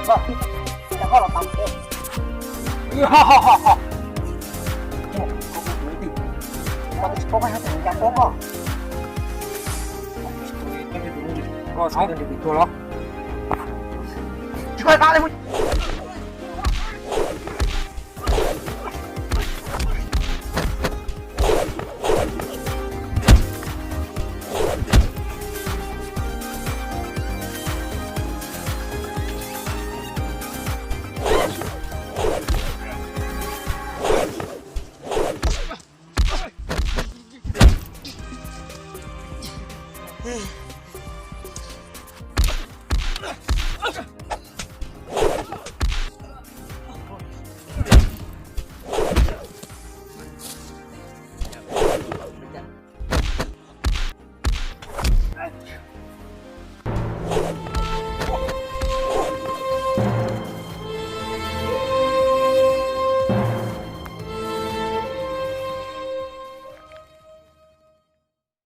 Koj los tau. Ho, ho, ho, ho. Koj tsis paub koj nyob tseem nco paub koj. Koj txhob tuag los. Tsis koj qab li.